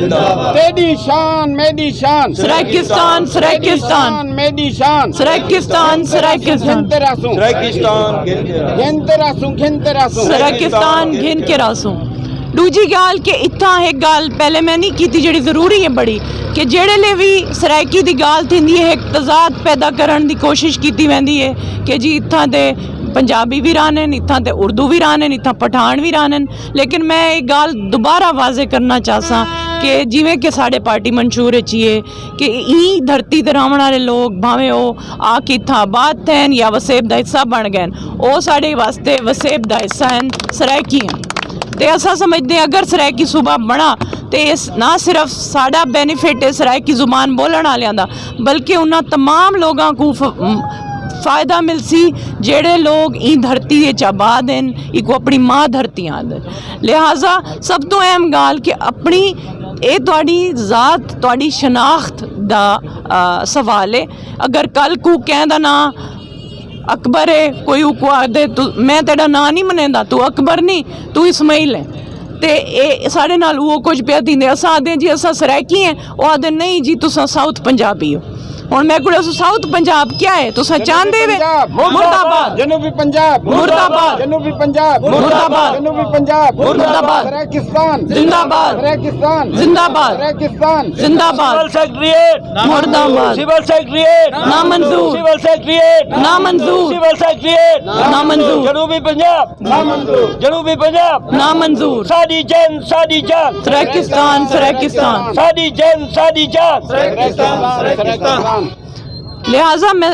تیݙی شان، میݙی شان۔ سرائیکستان، سرائیکستان۔ میݙی شان۔ سرائیکستان، سرائیکستان۔ گھنتے رہسوں۔ سرائیکستان گھن کے رہسوں۔ گھنتے رہسوں، گھنتے رہسوں۔ سرائیکستان گھن کے رہسوں۔ ݙوجھی ڳالھ کہ اتھاں ہک ڳالھ پہلے میں نہیں کیتی، جیڑھی ضروری ہے بڑی، کہ جیڑھے لے وی سرائیکی دی ڳالھ تھیندی ہے، ہک تضاد پیدا کرݨ دی کوشش کیتی ویندی ہے کہ جی اتھاں تے پنجابی وی رہندن، اتھاں تے اردو وی رہندن، اتھاں پٹھان وی رہندن۔ لیکن میں اے ڳالھ دوبارہ واضح کرݨا چاہساں کہ جیویں کہ ساݙے پارٹی منشور اچ ہی ہے کہ ایں دھرتی تے رہوݨ آلے لوگ، بھاویں او آ کے اتھاں آباد تھین یا وسیب دا حصہ بݨ ڳئن، او ساݙے واسطے وسیب دا حصہ ہن، سرائیکی ہن۔ تے اساں سمجھدے ہیں اگر سرائیکی صوبہ بݨا تے اس نہ صرف ساݙا بینیفٹ ہے سرائیکی زبان ٻولݨ آلیاں دا، بلکہ انہاں تمام لوگاں کوں ف-، فائدہ ملسی جیڑھے لوگ ایں دھرتی اچ آباد ہن، ایکوں اپݨی ماں دھرتی آہدن۔ لہذا سب توں اہم ڳالھ کہ اپݨی، اے تہاݙی ذات، تہاݙی شناخت دا، آ، سوال ہے۔ اگر کل کوں کہیں دا ناں اکبر ہے، کوئی اوکوں آہدے، تو میں تیݙا ناں نہیں منیندا، تو اکبر نہیں، تو اسماعیل ہے۔ تے اے ساݙے نال اوہو کجھ پیا تھیندے۔ اساں آہدے ہیں جی اساں سرائیکی ہیں، او آہدے نہیں جی تساں ساؤتھ پنجابی ہو۔ ہݨ میں کوں ݙسو ساؤتھ پنجاب کیا ہے؟ تساں چاہندے وے؟ پنجاب۔ مردہ آباد۔ جنوبی پنجاب۔ مردہ آباد۔ جنوبی پنجاب۔ مردہ آباد۔ جنوبی پنجاب۔ مردہ آباد۔ سرائیکستان۔ زندہ آباد۔ سرائیکستان۔ زندہ آباد۔ سرائیکستان۔ زندہ آباد۔ سول سیکرٹریٹ۔ مردہ آباد۔ سول سیکرٹریٹ۔ نامنظور۔ سول سیکرٹریٹ۔ نامنظور۔ سول سیکرٹریٹ۔ نامنظور۔ جنوبی پنجاب۔ نامنظور۔ جنوبی پنجاب۔ نامنظور۔ ساݙی جن، ساݙی جان۔ سرائیکستان، سرائیکستان۔ ساݙی جن، ساݙی جان۔ سرائیکستان، سرائیکستان۔ لہذا میں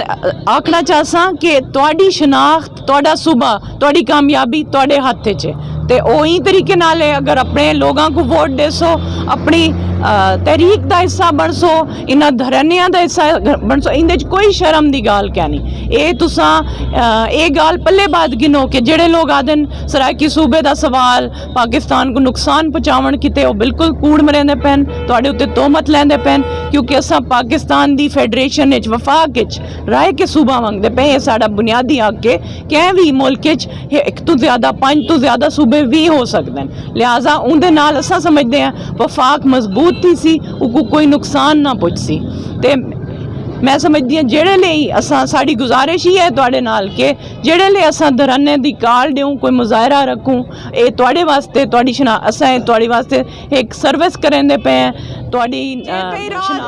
آکھݨا چاہساں کہ تہاݙی شناخت، تہاݙا صوبہ، تہاݙی کامیابی تہاݙے ہتھ اچ ہے۔ تے او ایں طریقے نال ہے، اگر اپݨے لوگاں کوں ووٹ ݙیسو، اپݨی، آ، تحریک دا حصہ بݨسو، انہاں دھرنیاں دا حصہ بݨسو، ایندے اچ کوئی شرم دی ڳالھ کائنی۔ اے تساں، آ، اے ڳالھ پلے بعد گھنو کہ جیڑھے لوگ آہدن سرائیکی صوبے دا سوال پاکستان کوں نقصان پہنچاوݨ کیتے او بالکل کوڑ مریندے پئن، تہاݙے اتے تہمت لیندے پئن، کیونکہ اساں پاکستان دی فیڈریشن اچ، وفاق اچ رہ کے صوبہ منگدے پئے ہیں۔ اے ساݙا بنیادی حق ہے۔ کہیں وی ملک اچ ہک توں زیادہ، پنج توں زیادہ صوبے وی ہو سڳدن۔ لہذا اوندے نال اساں سمجھدے ہیں وفاق مضبوط تھیسی، اوکوں کوئی نقصان نہ پہنچسی۔ تے میں سمجھدی ہاں جیڑھے لئی اساں، ساݙی گزارش ہی ہے تہاݙے نال کہ جیڑھے لے اساں دھرنے دی کال ݙیوں، کوئی مظاہرہ رکھوں، اے تہاݙے واسطے، تہاݙی شنا-، اساں اے تہاݙے واسطے ہک سروس کریندے پئے ہیں۔ تہاݙی، آ،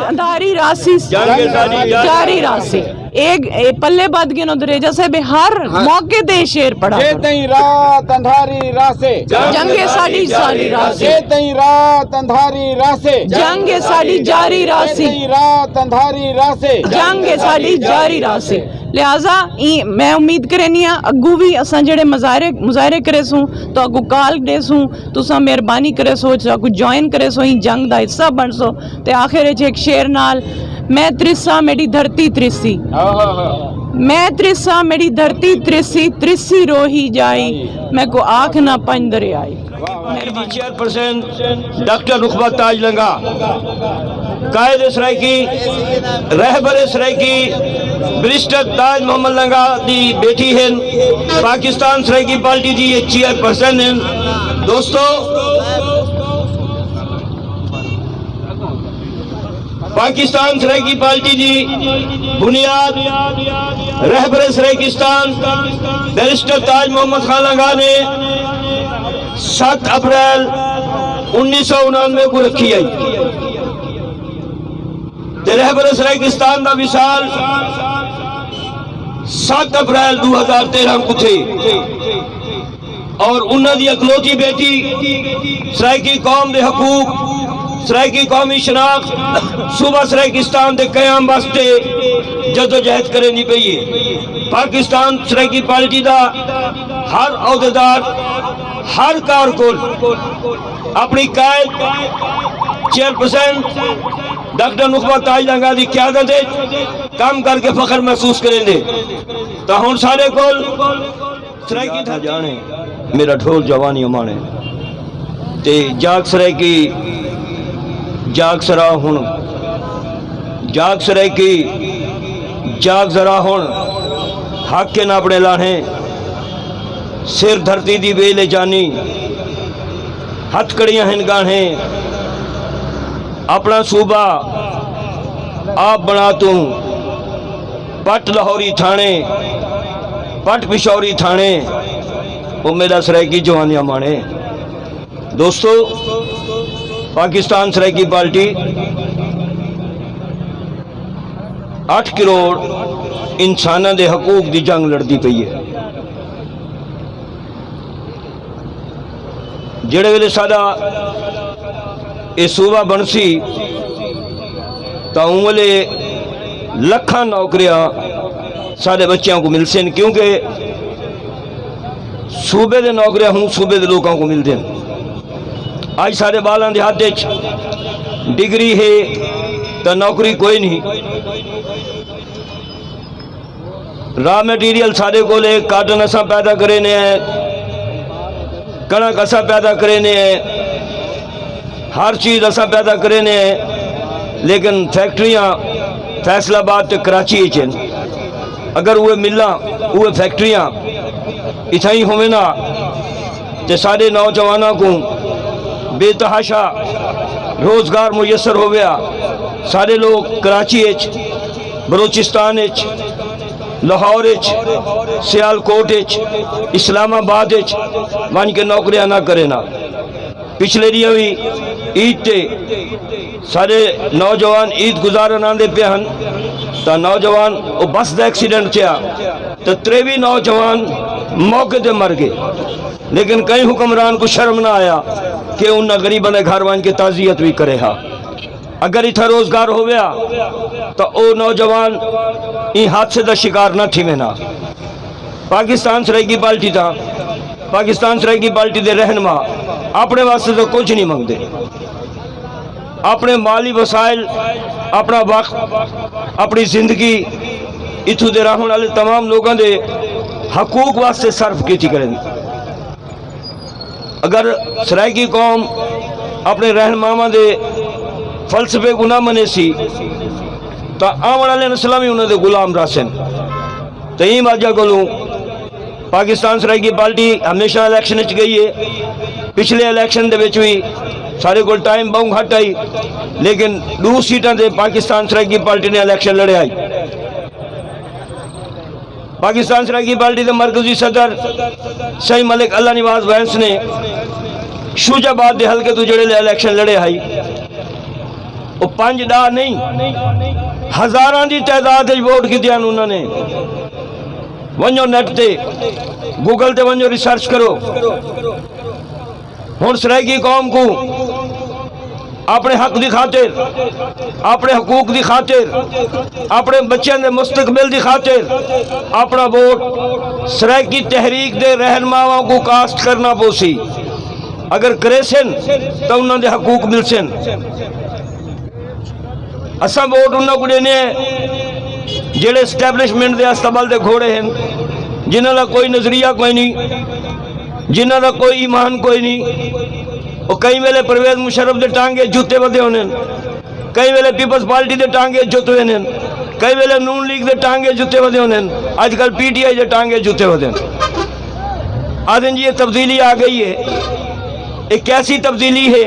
اندھاری راسی، جنگ ساݙی جاری راسی۔ اے، اے پلے بعد گھنو دریجہ صاحب، ہر موقع تے شعر پڑھا جے کرو۔ تئیں رات اندھاری راسے۔ جنگ ساݙی جاری راسی۔ جے تئیں رات اندھاری راسے۔ جنگ ساݙی جاری راسی۔ جے تئیں رات اندھاری راسے۔ جنگ ساݙی جاری راسی۔ لہذا ایں میں امید کرینی ہاں اگوں وی اساں جیڑھے مظاہرے مظاہرے کریسوں، تہاکوں کال ڈیسوں، تساں مہربانی کریسو، ساکوں جوائن کریسو، ایں جنگ دا حصہ بنسو۔ تے آخر اچ ہک شعر نال، میں ترساں میڈی دھرتی ترسی، میں ترساں میڈی دھرتی ترسی، ترسی روہی جائی، میکوں آکھ نہ پنج دریائی۔ چیئرپرسن ڈاکٹر نخبہ تاج لنگا، قائد سرائیکی، رہبر سرائیکی بیرسٹر تاج محمد لنگا دی بیٹی ہن۔ پاکستان سرائیکی پارٹی دی یہ چیئرپرسن ہن۔ دوستو، پاکستان سرائیکی پارٹی دی بنیاد رہبر سرائیکستان بیرسٹر تاج محمد خان لنگا نے ست اپریل انیس سو انانوے کوں رکھی ہئی تے رہبر سرائیکستان دا وصال ست اپریل دو ہزار تیرہ کوں تھئی۔ اور انہاں دی اکلوتی بیٹی سرائیکی قوم دے حقوق، سرائیکی قومی شناخت، صوبہ سرائیکستان دے قیام واسطے جدوجہد کریندی پئی ہے۔ پاکستان سرائیکی پارٹی دا ہر عہدیدار، ہر کارکن اپݨی قائد چیئرپرسن ڈاکٹر نخبہ تاج لنگا دی قیادت وچ کم کر کے فخر محسوس کریندے۔ تاں ہݨ ساݙے کول سرائیکی تھا جانے، میرا ڈھول جوانی امانے۔ تے جاگ سرائیکی، جاگ سرا ہن، جاگ سرائیکی، جاگ ذرا ہن، حق ہن اپݨے لاہے، سر دھرتی دی ویل اچ آنی، ہتھ کڑیاں ہن گاہے، اپݨا صوبہ آپ بݨا توں، پٹ لاہوری تھاݨے، پٹ پشوری تھاݨے، او میݙا سرائیکی جوانیاں ماݨے۔ دوستو، پاکستان سرائیکی پارٹی اٹھ کروڑ انساناں دے حقوق دی جنگ لڑدی پئی ہے۔ جیڑھے ویلے ساݙا اے صوبہ بݨسی تاں اوں ویلے لکھاں نوکریاں ساݙے ٻچیاں کوں ملسن، کیونکہ صوبے دے نوکریاں ہوں صوبے دے لوکاں کوں ملدن۔ اڄ ساݙے ٻالاں دے ہتھ اچ ڈگری ہے تاں نوکری کوئی نہیں۔ را میٹیریل ساݙے کول ہے، کاٹن اساں پیدا کرینے ہیں، کݨک اساں پیدا کرینے ہیں، ہر چیز اساں پیدا کرینے ہیں، لیکن فیکٹریاں فیصل آباد تے کراچی اچ ہن۔ اگر اوہے ملاں، اوہے فیکٹریاں اتھائیں ہووینا تے ساݙے نوجواناں کوں بے تحاشا روزگار میسر ہوویا۔ ساݙے لوک کراچی اچ، بلوچستان اچ، لاہور اچ، سیالکوٹ اچ، اسلام آباد اچ ونڄ کے نوکریاں نہ کرینا۔ پچھلے ݙینہہ وی عید تے ساݙے نوجوان عید گزارن آندے پئے ہن تاں نوجوان او بس دا ایکسیڈنٹ تھیا تاں تریوی نوجوان موقع تے مر ڳئے، لیکن کہیں حکمران کوں شرم نہ آیا کہ انہاں غریباں دے گھر ونڄ کے تعزیت وی کرے ہا۔ اگر اتھاں روزگار ہوویا تاں او نوجوان ایں حادثے دا شکار نہ تھیوینا۔ پاکستان سرائیکی پارٹی تاں پاکستان سرائیکی پارٹی دے رہنما اپݨے واسطے تاں کجھ نہیں منگدے، اپݨے مالی وسائل، اپݨا وقت، اپݨی زندگی اتھوں دے رہݨ والے تمام لوکاں دے حقوق واسطے صرف کیتی کرن۔ اگر سرائیکی قوم اپݨے رہنماواں دے فلسفے کوں نہ منیسی تاں آوݨ والے نسلاں وی انہاں دے غلام رہسن۔ تے ایں وجہ کولوں پاکستان سرائیکی پارٹی ہمیشہ الیکشن اچ ڳئی ہے۔ پچھلے الیکشن دے وچ وی ساݙے کول ٹائم ٻہوں گھٹ ہئی، لیکن ݙو سیٹاں تے پاکستان سرائیکی پارٹی نے الیکشن لڑیا ہئی۔ پاکستان سرائیکی پارٹی دے مرکزی صدر سئیں ملک اللہ نواز وینس نے شجاع آباد دے حلقے توں جیڑھے ویلے الیکشن لڑے ہئی، او پنج ݙاہ نہیں، ہزاراں دی تعداد وچ ووٹ گھدے ہن انہاں نے۔ ونڄو نیٹ تے، گوگل تے ونڄو، ریسرچ کرو۔ ہݨ سرائیکی قوم کوں اپݨے حق دی خاطر، اپݨے حقوق دی خاطر، اپݨے بچیاں دے مستقبل دی خاطر اپݨا ووٹ سرائیکی تحریک دے رہنماواں کوں کاسٹ کرݨا پوسی۔ اگر کریسن تاں انہاں دے حقوق ملسن۔ اساں ووٹ انہاں کوں ݙیندے ہیں جیڑھے اسٹیبلشمنٹ دے استبل دے گھوڑے ہن، جنہاں دا کوئی نظریہ کوئی نی، جنہاں دا کوئی ایمان کوئی نی۔ او کئی ویلے پرویز مشرف دے ٹانگے جتے ودے ہوندن، کئی ویلے پیپلز پارٹی دے ٹانگے جتے ہوندن، کئی ویلے نون لیگ دے ٹانگے جتے ودے ہوندن۔ اڄ کل پی ٹی آئی دے ٹانگے جتے ودن۔ آہدن جی، یہ تبدیلی آ گئی ہے۔ یہ کیسی تبدیلی ہے؟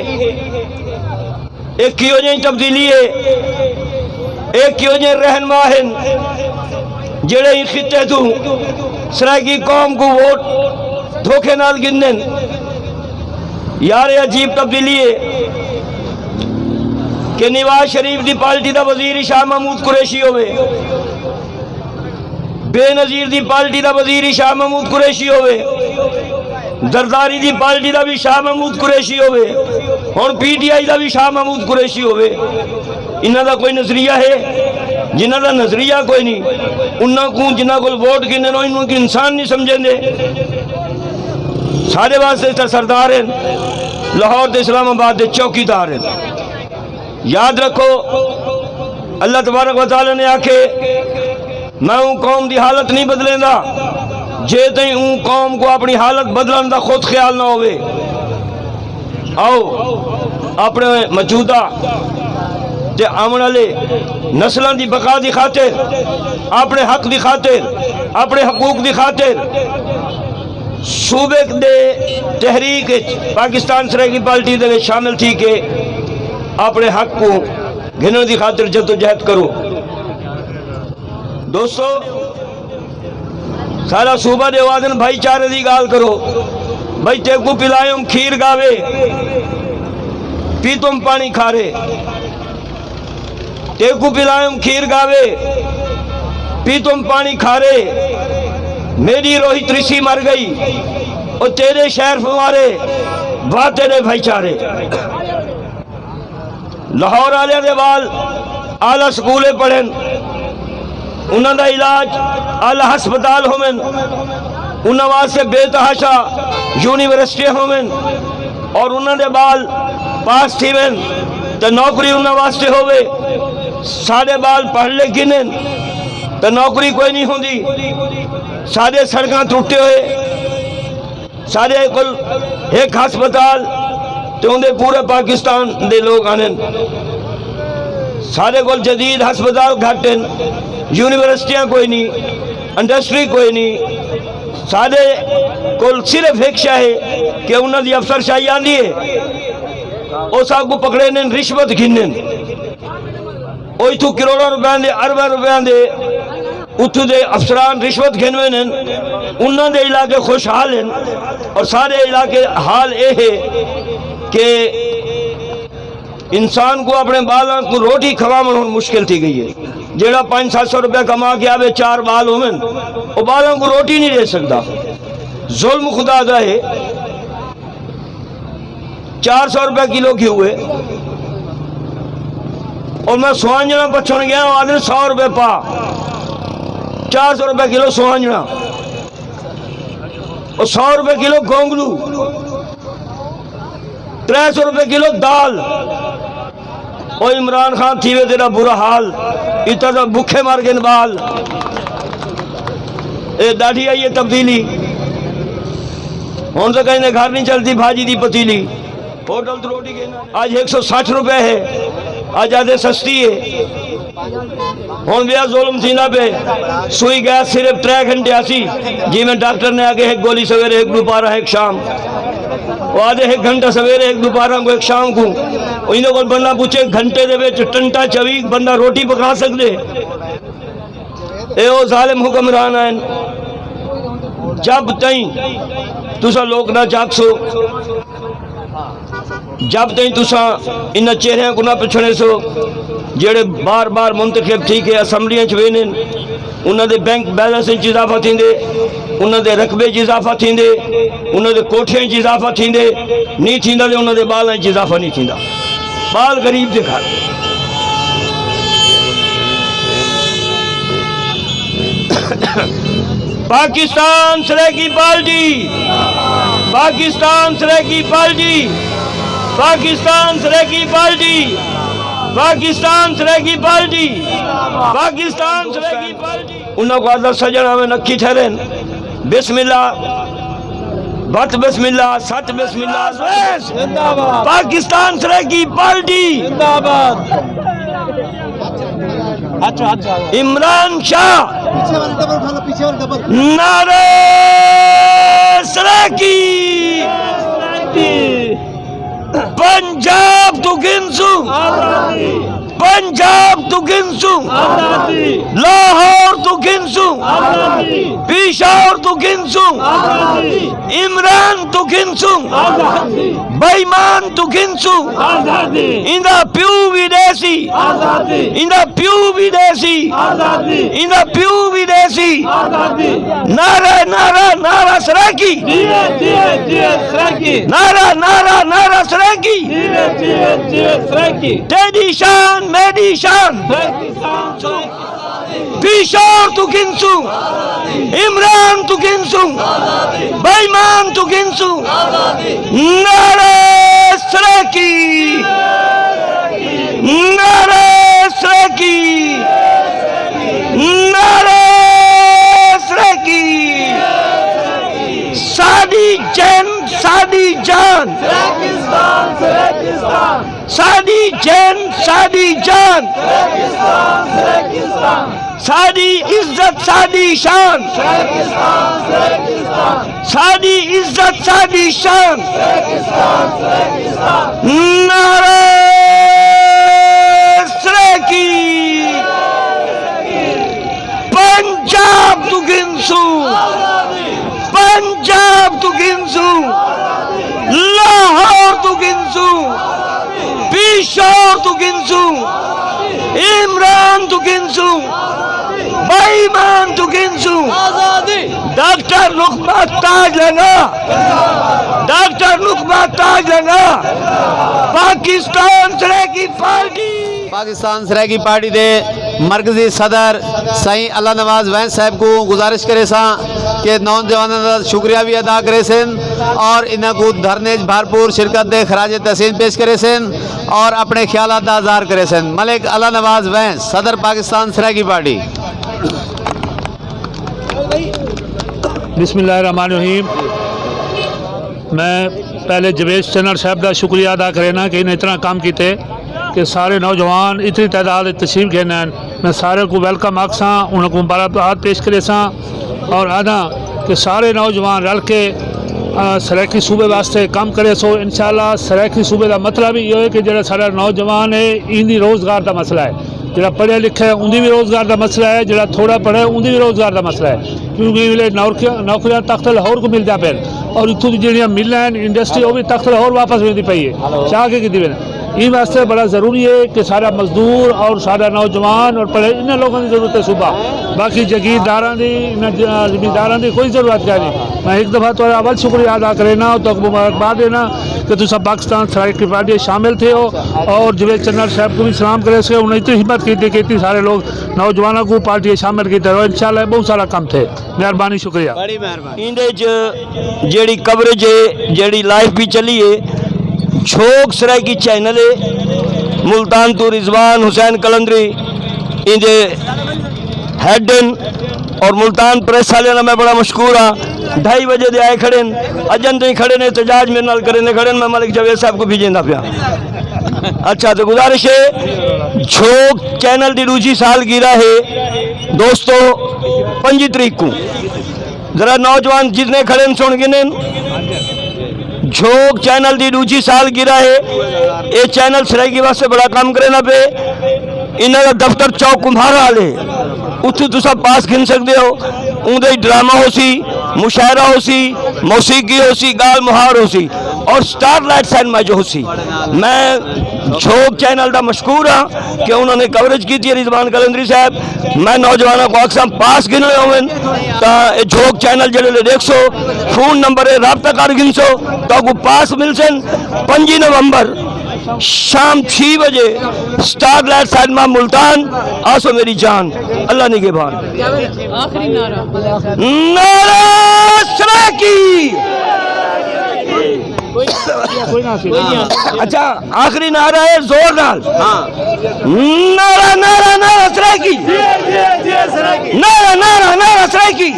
یہ کیوں جی تبدیلی ہے؟ یہ کیوں جی رہنما ہن جڑے ہی خطے توں سرائیکی قوم کوں ووٹ دھوکے نال گھندن؟ یار، یہ عجیب تبدیلی ہے کہ نواز شریف دی پارٹی دا وزیر ہی شاہ محمود قریشی ہووے، بے نظیر دی پارٹی دا وزیر ہی شاہ محمود قریشی ہووے، زرداری دی پارٹی دا بھی شاہ محمود قریشی ہووے، ہن پی ٹی آئی دا بھی شاہ محمود قریشی ہووے۔ انہاں دا کوئی نظریہ ہے؟ جنہاں دا نظریہ کوئی نہیں، انہاں کوں، جنہاں کول ووٹ گھندن، انہاں کوں انسان نہیں سمجھیندے۔ ساݙے واسطے تاں سردار ہن، لاہور تے اسلام آباد دے چوکیدار ہن۔ یاد رکھو، اللہ تبارک و تعالیٰ نے آکھے، میں اوں قوم دی حالت نہیں بدلیندا جے تئیں اوں قوم کوں اپݨی حالت بدلݨ دا خود خیال نہ ہووے۔ آؤ، اپݨے موجودہ تے آوݨ والے نسلاں دی بقا دی خاطر، اپݨے حق دی خاطر، اپݨے حقوق دی خاطر صوبے دے تحریک اچ پاکستان سرائیکی پارٹی دے وچ شامل تھی کے اپݨے حق کوں گھنݨ دی خاطر جدوجہد کرو۔ دوستو، سارا صوبہ دے وادن بھائی چارے دی ڳالھ کرو۔ بھائی، تیکوں پلائم کھیر گاوے، پیتم پاݨی کھارے۔ تیکوں پلائم کھیر گاوے، پیتم پاݨی کھارے۔ میݙی روہی ترسی مر ڳئی، او تیݙے شہر فوارے، واہ تیݙے بھائی چارے۔ لاہور آلیاں دے ٻال اعلیٰ سکولے پڑھن، انہاں دا علاج اعلیٰ ہسپتال ہوون، انہاں واسطے بے تحاشا یونیورسٹیاں ہوون اور انہاں دے ٻال پاس تھیون تے نوکری انہاں واسطے ہووے۔ ساݙے ٻال پڑھ لکھ گھنن تے نوکری کوئی نہیں ہوندی۔ ساݙے سڑکاں ٹرٹے ہوئے، ساݙے کول ہک ہسپتال تے اوندے پورے پاکستان دے لوگ آندن۔ ساݙے کول جدید ہسپتال گھٹ ہن، یونیورسٹیاں کوئی نی، انڈسٹری کوئی نی۔ ساݙے کول صرف ہک شے ہے کہ انہاں دی افسر شاہی آندی ہے، او ساکوں پکڑیندن، رشوت گھنن۔ او اتھوں کروڑاں روپیاں دے، ارباں روپیاں دے اتھوں دے افسران رشوت گھن ویندن، انہاں دے علاقے خوشحال ہن۔ اور ساݙے علاقے حال اے ہے کہ انسان کوں اپݨے ٻالاں کوں روٹی کھواوݨ ہݨ مشکل تھی ڳئی ہے۔ جیڑھا پنج ست سو روپیہ کما کے آوے، چار ٻال ہوون، او ٻالاں کوں روٹی نہیں ݙے سڳدا۔ ظلم خدا دا ہے۔ چار سو روپے کلو گھیو ہے۔ اور میں سوہنجنا پچھن گیا، آدھے سو روپے پا، چار سو روپے کلو سوہنجنا، اور سو روپے کلو گونگلو، ترے سو روپے کلو دال۔ او عمران خان، تھیوے تیݙا برا حال، اتنا تو بکھے مر گئے بال۔ اے ݙاڈھی آئی ہے تبدیلی۔ ہݨ تو کہیں دے گھر نہیں چلدی بھاجی دی پتیلی۔ ہوٹل تو روٹی کھانا۔ اڄ ہک سو سٹھ روپے ہے، اڄ آدھے سستی ہے۔ ہݨ ٻیا ظلم تھیندا پئے۔ سوئی گیس صرف ترے گھنٹے آسی، جیویں ڈاکٹر نے آکھے ہک گولی سویرے، ہک دوپہرا، ہک شام۔ او آدھے ہک گھنٹہ سویرے، ہک دوپہرا کوں، ہک شام کوں۔ او ایندے کول بندہ پچھے، گھنٹے دے وچ ٹنٹا چوی بندہ روٹی پکا سڳدے؟ اے او ظالم حکمران ہن۔ جب تئیں تساں لوک نہ جاڳسو، جب تئیں تساں انہاں چہریاں کوں نہ پچھڑیسو، جیڑھے بار بار منتخب تھی کے اسمبلیاں چ ویندن، انہاں دے بینک بیلنس وچ اضافہ تھیندے، انہاں دے رقبے وچ اضافہ تھیندے، انہاں دے کوٹھیاں وچ اضافہ تھیندے، نہیں تھیندا تے انہاں دے ٻالاں وچ اضافہ نہیں تھیندا۔ ٻال غریب دے گھر۔ پاکستان سرائیکی پارٹی، پاکستان سرائیکی پارٹی، پاکستان سرائیکی پارٹی، پاکستان سرائیکی پارٹی، پاکستان سرائیکی پارٹی۔ انہاں کوں آہدا سڄݨ آویں نکی ٹھہرن۔ بسم اللہ، بت بسم اللہ، ست بسم اللہ۔ زندہ باد۔ پاکستان سرائیکی پارٹی۔ زندہ باد۔ اچھا، اچھا۔ عمران شاہ۔ پیچھے والا ڈبل اٹھا لو، پیچھے والا ڈبل۔ نعرہ سرائیکی۔ پنجاب توں گھنسوں، پنجاب توں گھنسوں، لاہور توں گھنسوں، پشاور توں گھنسوں، عمران توں گھنسوں، بے ایمان توں گھنسوں، ایندا پیو وی ݙیسی، ایندا پیو وی ݙیسی، ایندا پیو وی ݙیسی۔ نعرہ، نعرہ، نعرہ سرائیکی۔ جیوے، جیوے، جیوے سرائیکی۔ نعرہ، نعرہ، نعرہ سرائیکی۔ جیوے، جیوے، جیوے سرائیکی۔ تیݙی شان، میݙی شان۔ سرائیکی شان، سرائیکی۔ پشاور توں گھنسوں، عمران توں گھنسوں، بے ایمان توں گھنسوں۔ نعرہ سرائیکی، نعرہ سرائیکی، نعرہ سرائیکی۔ ساݙی جن، ساݙی جان۔ سرائیکستان، سرائیکستان۔ ساݙی جن، ساݙی جان۔ سرائیکستان، سرائیکستان۔ ساݙی عزت، ساݙی شان۔ سرائیکستان، سرائیکستان۔ ساݙی عزت، ساݙی شان۔ سرائیکستان، سرائیکستان۔ نعرہ سرائیکی۔ پنجاب توں گھنسوں، پنجاب توں گھنسوں، لاہور توں گھنسوں، پشاور توں گھنسوں، عمران توں گھنسوں، بے ایمان توں گھنسوں۔ آزادی۔ ڈاکٹر نخبہ تاج لنگا، ڈاکٹر نخبہ تاج لنگا، پاکستان سرائیکی پارٹی۔ پاکستان سرائیکی پارٹی دے مرکزی صدر سائیں اللہ نواز وینس صاحب کوں گزارش کریساں کہ نوجواناں دا شکریہ وی ادا کریسن اور انہاں کوں دھرنے اچ بھرپور شرکت دے خراج تحسین پیش کریسن اور اپݨے خیالات دا اظہار کریسن۔ ملک اللہ نواز وینس، صدر پاکستان سرائیکی پارٹی۔ بسم اللہ الرحمن الرحیم۔ میں پہلے جویش چنڑ صاحب دا شکریہ ادا کرینا کہ انہیں اتنا کم کیتے کہ سارے نوجوان اتنی تعداد وچ تشریف گھن آئن۔ میں سارے کوں ویلکم آکھساں، انہاں کوں مبارکباد پیش کریساں اور آہداں کہ سارے نوجوان رل کے، آ، سرائیکی صوبے واسطے کم کریسو۔ انشاءاللہ سرائیکی صوبے دا مطلب ایہو ہے کہ جڑا ساڈا نوجوان ہے، ایندی روزگار دا مسئلہ ہے۔ جڑا پڑھیا لکھیا ہے، اوندی وی روزگار دا مسئلہ ہے، جڑا تھوڑا پڑھیا ہے، اوندی وی روزگار دا مسئلہ ہے۔ کیونکہ ایں ویلے نوکریاں، نوکریاں تخت لاہور کوں ملدیاں پئین اور اتھوں دی جڑیاں مل ہین، انڈسٹری، او وی تخت لاہور واپس ویندی پئی ہے۔ چاہ کے کیتی ویندے؟ ایں واسطے بڑا ضروری ہے کہ سارا مزدور اور سارا نوجوان اور پڑھے، انہاں لوکاں دی ضرورت ہے صوبہ۔ باقی جاگیرداراں دی، انہاں ج-، زمینداراں دی کوئی ضرورت کائنی۔ میں ہک دفعہ تہاڈا اول شکریہ ادا کرینا، تہاکوں مبارکباد ݙینا کہ تساں پاکستان سرائیکی پارٹی اچ شامل تھئے ہو، اور جویش چنڑ صاحب کوں وی سلام کریسے، انہاں اتنی ہمت کیتی کہ اتنی سارے لوگ نوجواناں کوں پارٹی اچ شامل کیتے رہو، انشاءاللہ بہت سارا کم تھئے۔ مہربانی، شکریہ۔ بڑی مہربانی۔ ایندے اچ جیڑھی کوریج ہے، جیڑھی لائیو وی چلی ہے، جھوک سرائیکی چینل ہے، ملتان توں رضوان حسین قلندری ایندے ہیڈ ہن، اور ملتان پریس والے نال میں بڑا مشکور ہاں۔ ڈھائی وجے دے آئے کھڑے ہن، اجن تئیں کھڑے نے، احتجاج میرے نال کریندے کھڑے ہن، میں ملک جاوید صاحب کوں بھیجیندا پیاں۔ اچھا، تے گزارش ہے، جھوک چینل دی ݙوجھی سالگرہ ہے دوستو، پنجی تریخ کوں۔ ذرا نوجوان جتنے کھڑے ہن سݨ گھنن۔ جھوک چینل دی ݙوجھی سالگرہ ہے۔ اے چینل سرائیکی واسطے بڑا کم کریندا پئے۔ انہاں دا دفتر چوک کمبھارا والے، اتھوں تساں پاس گھن سڳدے ہو۔ اوندے وچ ڈرامہ ہوسی، مشاعرہ ہوسی، موسیقی ہوسی، ڳالھ مہاڑ ہوسی اور سٹار لائٹ سینما جو ہوسی۔ میں جھوک چینل دا مشکور ہاں کہ انہاں نے کوریج کیتی ہے، رضوان قلندری صاحب۔ میں نوجواناں کوں آکھساں، پاس گھنݨے ہوون تاں اے جھوک چینل جیڑھے ویلے ݙیکھسو، فون نمبر ہے، رابطہ کر گھنسو، تہاکوں پاس ملسن۔ پنجی نومبر شام چھی بجے سٹارلائٹ سائنما ملتان، آسو میری جان، اللہ نگہبان۔ آخری نعرہ۔ نعرہ سرائیکی۔ اچھا، آخری نعرہ ہے زور نال۔ نعرہ، نعرہ، نعرہ سرائیکی۔ نعرہ، نعرہ، نعرہ سرائیکی۔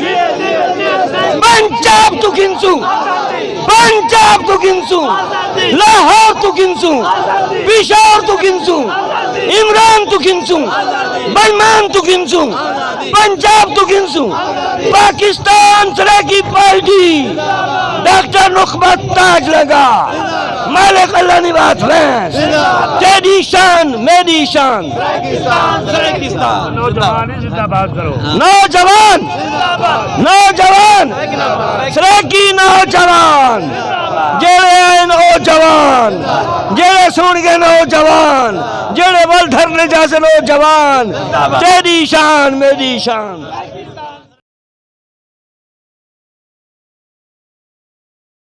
پنجاب توں گھنسوں، پنجاب توں گھنسوں، لاہور توں گھنسوں، پشاور توں گھنسوں، عمران توں گھنسوں، بئیمان توں گھنسوں، پنجاب توں گھنسوں۔ پاکستان سرائیکی پارٹی، ڈاکٹر نخبت تاج لگا، مالک اللہ نواز فینس، تیری شان میری شان۔ نوجوان ہی زندہ باد کرو۔ نوجوان، نوجوان، سرائیکی نوجوان، جیڑے آئن او جوان، جیڑے سن گئے نوجوان، جیڑے ول دھرنے جاسے نوجوان، تیری شان میری شان۔